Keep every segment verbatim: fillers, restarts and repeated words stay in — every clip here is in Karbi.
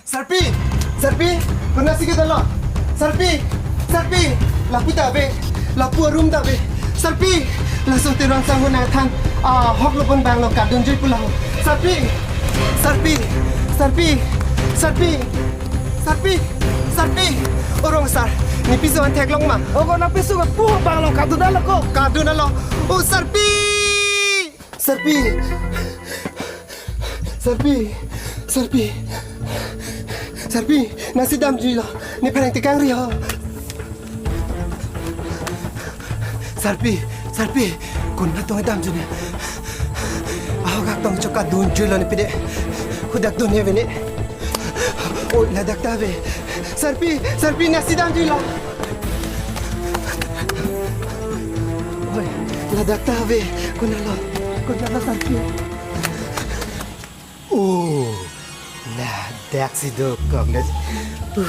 Sarpi! Sarpi! Konatsi kedo lo? Sarpi! Sarpi! Lapu ta ave. Lapu arum ta ave. Sarpi! Laso Terang Sangho nangthan ahok lo pon bang along kadunjui pulo. Sarpi! Sarpi! Sarpi! Sarpi! Sarpi! Sarpi! O rong asar, ne piso an theklong ma? O ko nangpiso ke pu bang along kadun-an lo ko. Kadun-an lo. O Sarpi! Sarpi! Sarpi! Sarpi! Sarpi! Nangsi damjui lo. Ne pherangke kangri ho. Sarpi! Sarpi! Konat tong damjui ne. Ahok atum chok kadunjui lo ne pide. Hadak dun ne ave ne. Oi, ladak ta ave. Sarpi! Sarpi! Nangsi damjui lo. Oi, ladak ta ave. Konat lo? Konat lo Sarpi? Oh, ladak si dokok na. Uh.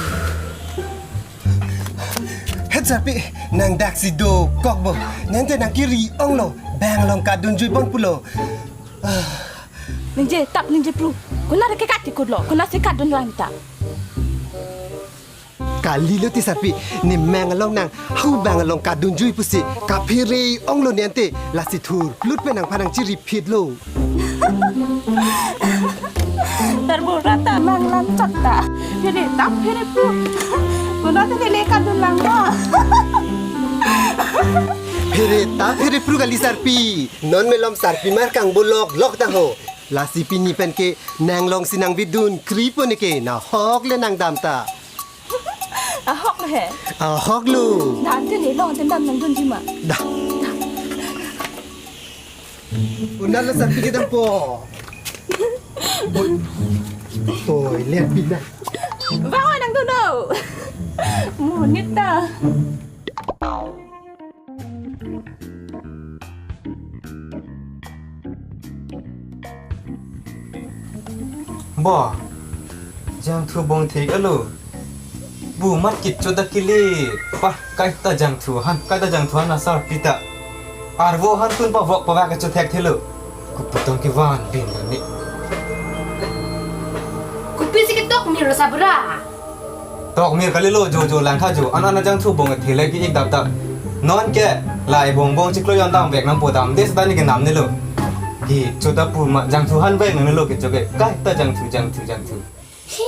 Het Sarpi, nang dak si dokok bo. Nangte nangkiri ong lo. Bang along kadunjui pon pulo. Ah. Ningje, tap ningje pru. Konat ke kachikut lo. Konatsi kadun lang ta. Kalilo ti Sarpi, ne mang along nang hau bang along kadunjui pusi kaphere ong lo ne ante, lasi thur plut pen nangphan nangchiri phit lo. Tarbura ta mang lanchot ta. Phere ta phere pru. Konat te le kadun lang ma. Phere ta phere pru kali Sarpi. Non malom Sarpimar kangbo loklok ta ho. Lasi pini pen ke nang along si nangvedun kri po ne ke, nahok le nang dam ta. Ahok lo he. Ahok lo. Dante ne long tendam nangdunji ma. Dah. Konat lo Sarpi kedam po? Oi, toilet pina. Bang oi nangdun lo. Monit ta. Bo, jangthu bong thek alo. Bu mat kit cho da kili. Pa, kaita jangthu han, kaita jangthu han asar pita. Arvo han tun pavok pavak cho thekthelo. Kopi tong kevan bin ni. Kopisi ketok ni ro sabra. Tokmir kalilo, jo jo lang tha jo. An an ajangthu bong thele ki ik dap dap. Non ke la ebong bong chiklo yon dam vek nangpo, damde seta ne ke nam nelo. Ki cho ta pu ma jangthu han vek nang nelo ke cho ke. Kaita jangthu, jangthu, jangthu. Hi,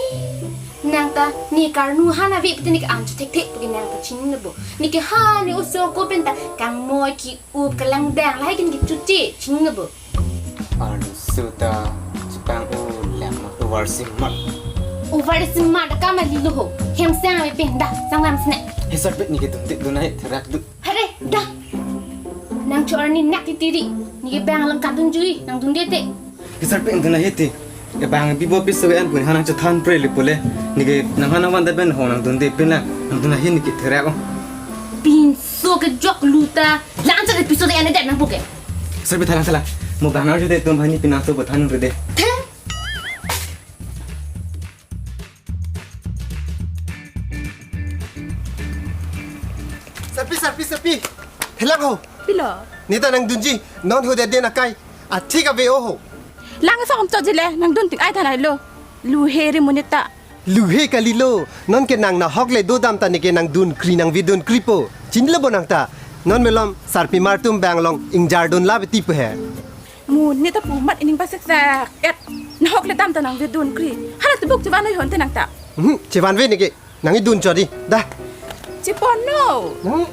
nang ta ne karnu han ave pute ne ke an cho thekthek pu ke nang ta chinine bo. Ne ke han ne oso ko pen ta kangmoi ki-up kalangdang lahai ke ne ke chuche chinine bo. Arloso ta chepang-o lang ma, over smart. Over smart kam alilo ho. Hem sang ave pen dah, sang lam sene. He Sarpi, ne ke dun tik dun ahi therak du. Hare, dah. Nang cho arni nak titiri. Ne ke bang along kadunjui, nangdunde te. He Sarpi, dun ahi te. Ke bang bibo piso an pun han nang chethan pre le pule. Ne ke nang han nang van da ben ho nangdunde pen lang. Nangdun ahi ne ke therak o. Pinso kejok lu ta. Lang sa ke piso te an det nangpo ke. Sarpi, thalang thalang. Mo bang arju de tum hani pinaso bo than re de. The? Sarpi, Sarpi, Sarpi. Thalang ho. Pilo. Ne ta nangdunji. Non ho de den akai. Athik ave o ho. Lang sa hom chojile. Nangdun tik ai thanai lo. Lu he ri monit ta. Lu he kalilo, non ke nang nahok le dodam ta ne ke nangdun kri nangvedun kri po. Chinilo bo nang ta. Non malom Sarpimar tum bang along ingjardun la beti pu he. Monit ta pu mat ining pasek sak et. Nahok le dam ta nangvedun kri. Hala tebuk chevan noi hon te nang ta. Hmm, chevan ve ne ke. Nang idun cho di. Dah. Chepon no. Hmm.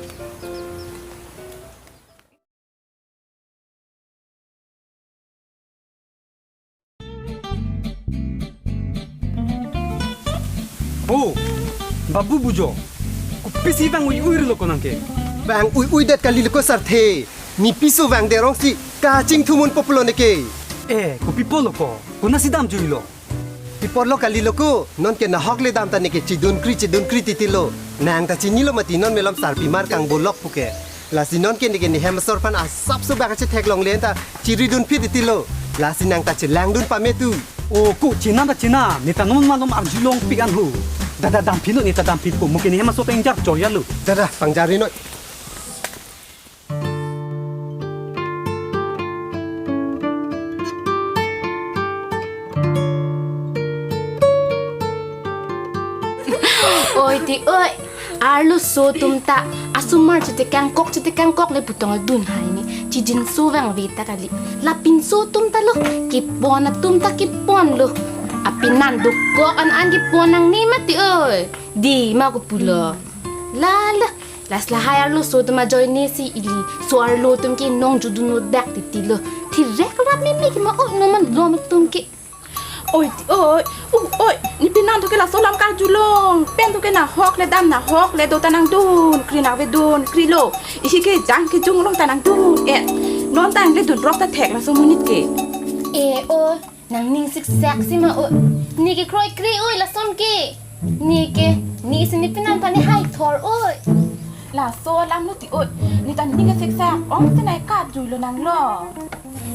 Oh, Babu Bujo. Kopisi vang ui ui lo ko nang ke. Vang ui ui det kalilo ko sarthe. Ne piso vang de rong si kachingthum un po pulo ne ke. Eh, kopi po lo ko. Konatsi damjui lo. Pi apor lo kalilo ko, non ke nahok le dam ta ne ke chedun kri chedun kri titi lo. Nang ta chinilo mati non malom Sarpimar kangbolok pu ke. Lasi non ke ne ke ne hem asor aphan asap so bak chetheklongle ta chiridun phi titi lo. Lasi nang ta chelangdun pame tu. O ko chinam ta chinam, ne ta non malom arjulong pik an ho. Dada damphit lo, ne ta damphit ko, mo ke ne hem asor ta ingjar choya lo. Dada pangjar ri noi. Oi ti oi, arloso atum ta asomar chetekangkok chetekangkok le pu tong adun hai ni. Chijinso vangve ta kali. La pinso atum ta lo, kepon atum ta kepon lo. Apinan dokok an an kepon nangne mati oi. Dei ma ko pulo. La la, las lahai arloso atum ajoine si ili, so arlo atum ke nongjudun odak titi lo. Thirek rap meme ke ma oi, non malom atum ke. Oi ti oi, uh, oi, ne pinan thu ke laso alam karjulong. Pen thu ke nahok le dam, nahok le do ta nangdunkri, nave dunkri lo. Isi kejang kejung along ta nangdun. Eh, non ta nangle dunrok ta thek laso amonit ke. Eh, oi, nangning siksak si ma oi. Ne ke kroikre oi lason ke. Ne ke, ne si ne pinan aphan ne hai thor oi. Laso alam lo ti oi. Ne ta ning siksak, ong si nai karjulo nanglo.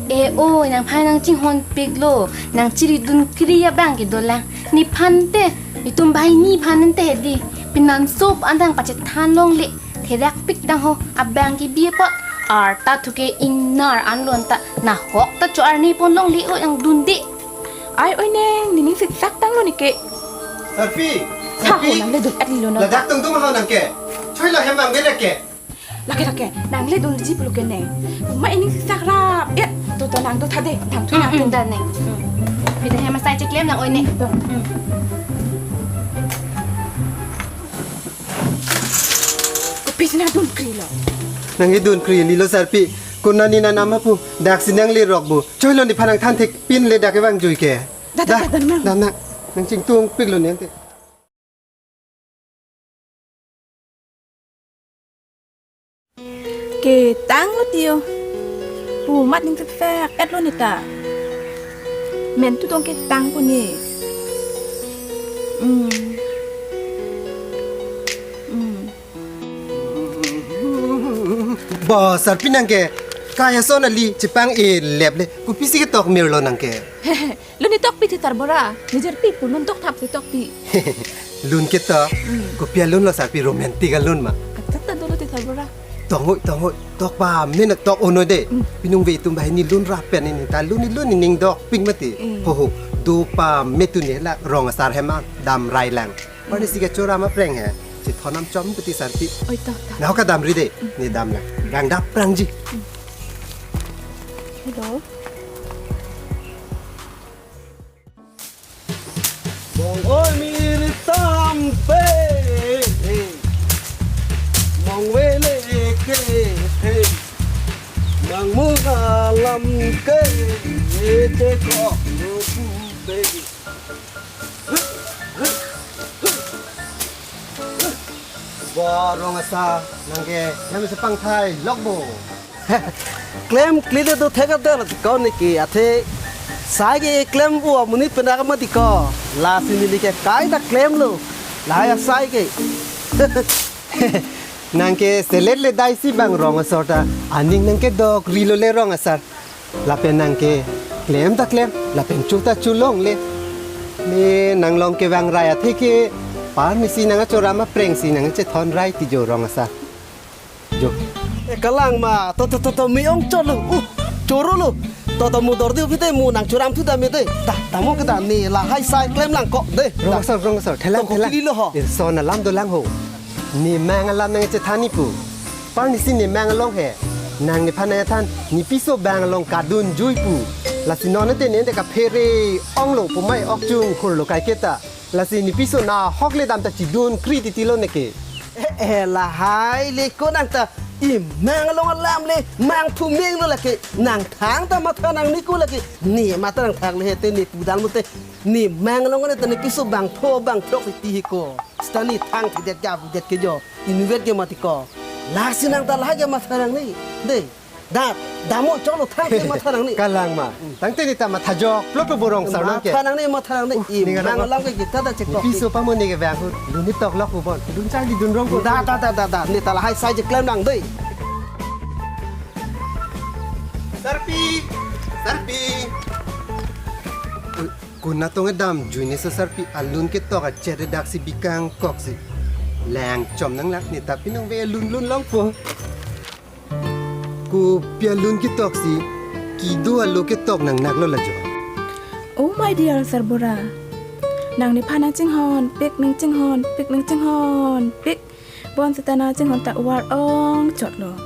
E oi, nangphan nangchinghonpiklo, nangchiri dunkri abang ke dolang. Nephan te, netum banghini aphan ante dei. Pinanso pu an ta nangpachethan longle. Therakpik tang ho, abang ke bi apot. Arta thu ke ingnar an lo anta, nahok ta cho-arni pon longle oi, nangdun dei. Ai oi neng, nening siksak tanglo ne ke. Sarpi, Sarpi. Nangle dun-et lo no. Ladak tungtung ho nang ke. Choi lo hem bang bele ke. Lake lake, nangle dunji pulo ke ne. Ma ining siksak rap. Ya, to to nang do tha dei. Nang thu nang thu. Dan ne. Pita hem asai cheklem nang oi ne. Kopi si nangdunkri lo. Nangdunkri lilo Sarpi. Konat ne nanam apu. Dak si nangle rok bo. Choi lo nephan nangthan thekpin le dak kevang jui ke. Da da da da nang. Da nang. Nangchingtungpiklo ne ante. Ketanglo ti o. Pu mat ning siksak-et lo ne ta. Men tu tong ketang pu ne. Hmm. Hmm. Bo Sarpi nang ke. Kaya son ali chepang-e lep le. Kopi si ketok mir lo nang ke. Lun ne tokpi ti Sarbura. Nijer pi pu lun tok thap si tokpi. Lun ketok. Hmm. Kopi alun lo Sarpi, romantic alun ma. Atat ta dolo ti Sarbura. Tong oi, tong oi. Tok pame na tok onoi dei. Hmm. Pinung ve atum banghini lun rap pen ne ta lun ne lun ne ning dokpik mati. Hmm. Ho ho. Do pame tu ne la rong asar hem an dam rai lang. Hmm. Parni si kechoram apreng he. Chethon nam chom pu ti Sarpi. Oi to to. Nahok kadam ri dei. Hmm. Ne dam lang. Rang dap rang ji. Hmm. Hello. Mong oi mir tam pe, mong vele ke, mong mung alam ke, te ko pu pe. Bo rong asar nang ke, hem sepang thai lok bo. Klem kli le do thek adel ko ne ke athe sai ke klem bo amonit pen ak mati ko. Lasi neli ke kaita klem lo. Lahai asai ke. Nang ke selet le dai si bang rong asar ta. Aning nang ke dok ri lo le rong asar. Lapen nang ke klem ta klem, lapen cho ta cho longle. Ne nang along kevang rai athe ke parni si nang achoram apreng si nang chethon rai ti jo rong asar. Jo. E kalang ma, to to to to me-ong cholo. Uh, choro lo. To to mu dor di upite mu nang choram thu ta me dei. Ta ta mo ke ta ne lahai sai klem lang ko dei. Rong asar, rong asar, thelang, to ko thelang. Pili lo ho. Irson alam dolang ho. Ne mang alam nang chethan ni pu. Parni si ne mang along he. Nang nephan nangthan, ne piso bang along kadun jui pu. Lasi non te ne te kaphere ong lo pu mai ok chung hur lo kai ke ta. Lasi ne piso nahok le dam ta chidun kri titi lo ne ke. Eh, eh, lahai le ko nang ta i mang along alam le mang thu meng lo lake nang thang ta matha nang ni ko lake ne matha nang thang le he te ne pudal mo te ne mang along ne ta ne piso bang tho bang throk ti hi ko. Seta ne thang ti det ga bu det ke jo. Inutvet ke mati ko. Lasi nang ta lahai ke matha nang ni. Dei. Da, damo cholo thang ke matha nang ni. Kalang ma. Tangte ne ta matha jok. Plot plot bo rong asar nang ke. Matha nang ni, matha nang ni. Uh, i ne nang nang alam ke kita da cek ne tok. Piso pamo ne ke bang hu. Lun ne tok lok hu bon. Lun chang di dun rong ko. Da, da, da, da, da. Ne ta lahai sai je klem nang dei. Sarpi. Sarpi. Konat tong edam jui ne so Sarpi alun ketok achet dak si bikangkok si. Lang chom nang lak ne ta pinung ve lun lun long po. Kopi alun ketok si kido alo ketok nang nak lo la jo. Oh my dear Sarbura. Nangliphan nangchinghonpik, nangchinghonpik, nangchinghonpik. Bonseta nangchinghon ta var-ong chotlo.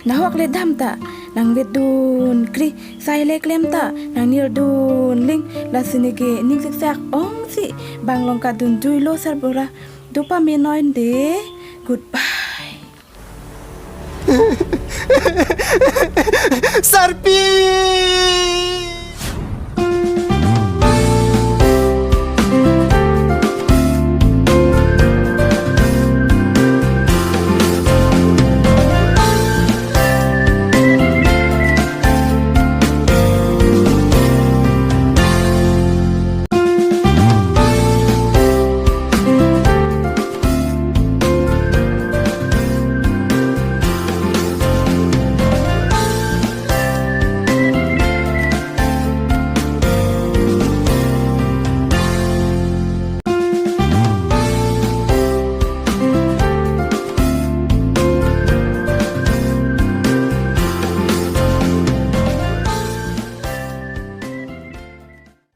Nahok le dam ta nangvedun kri, sai le klem ta nangnirdun ling, lasi neke ning siksak ongsi bang along kadunjuilo sarbura. Dopamenoi de. Goodbye. Sarpi!